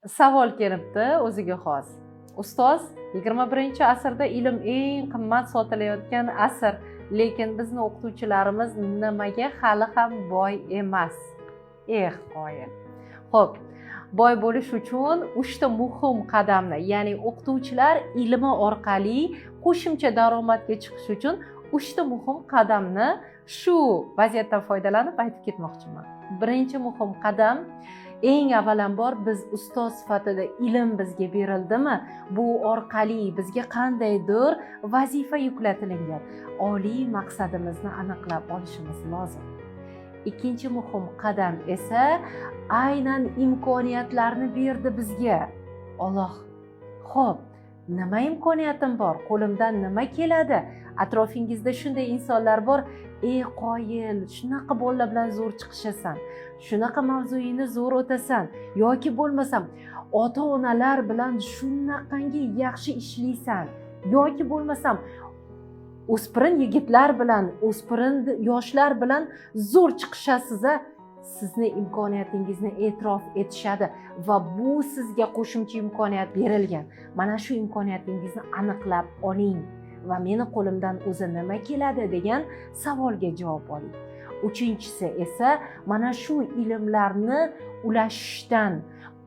Savol kelibdi o'ziga xos: "Ustoz, 21-asrda ilm eng qimmat sotilayotgan asr, lekin bizni o'qituvchilarimiz nimaga hali ham boy emas?" Eh, qoyil! Ho'p, boy bo'lish uchun uchta muhim qadamni, ya'ni o'qituvchilar ilmi orqali qo'shimcha daromadga chiqish uchun uchta muhim qadamni shu vaziyatdan foydalanib aytib ketmoqchiman. Birinchi muhim qadam: eng avvalambor, biz ustoz sifatida ilm bizga berildimi, bu orqali bizga qandaydir vazifa yuklatilingan, oliy maqsadimizni aniqlab olishimiz lozim. Ikkinchi muhim qadam esa aynan imkoniyatlarni berdi bizga Olloh. Ho'p, nima imkoniyatim bor, qo'limdan nima keladi? Atrofingizda shunday insonlar bor: "Ey qoyil, shunaqa bolalar bilan zo'r chiqishasan, shunaqa mavzuyini zo'r o'tasan" yoki bo'lmasam "ota onalar bilan shunaqangi yaxshi ishlaysan" yoki bo'lmasam "o'spirin yigitlar bilan, o'spirin yoshlar bilan zo'r chiqishasiz a". Sizni imkoniyatingizni e'tirof etishadi va bu sizga qo'shimcha imkoniyat berilgan. Mana shu imkoniyatingizni aniqlab oling va "Meni qo'limdan o'zi nima keladi?" degan savolga javob oling. Uchinchisi esa mana shu ilmlarni ulashishdan,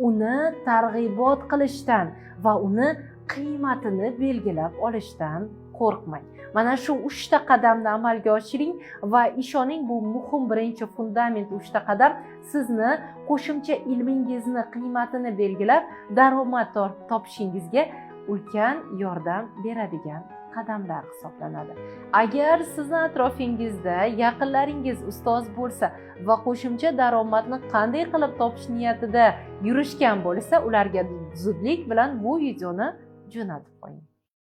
uni targ'ibot qilishdan va uni qiymatini belgilab olishdan qo'rqmang. Mana shu uchta qadamni amalga oshiring va ishoning, bu muhim birinchi fundament uchta qadam sizni qo'shimcha ilmingizni qiymatini belgilab, daromad topishingizga ulkan yordam beradigan qadamlar hisoblanadi. Agar sizni atrofingizda yaqinlaringiz ustoz bo'lsa va qo'shimcha daromadni qanday qilib topish niyatida yurishgan bo'lsa, ularga zudlik bilan bu videoni jo'natib qo'ying.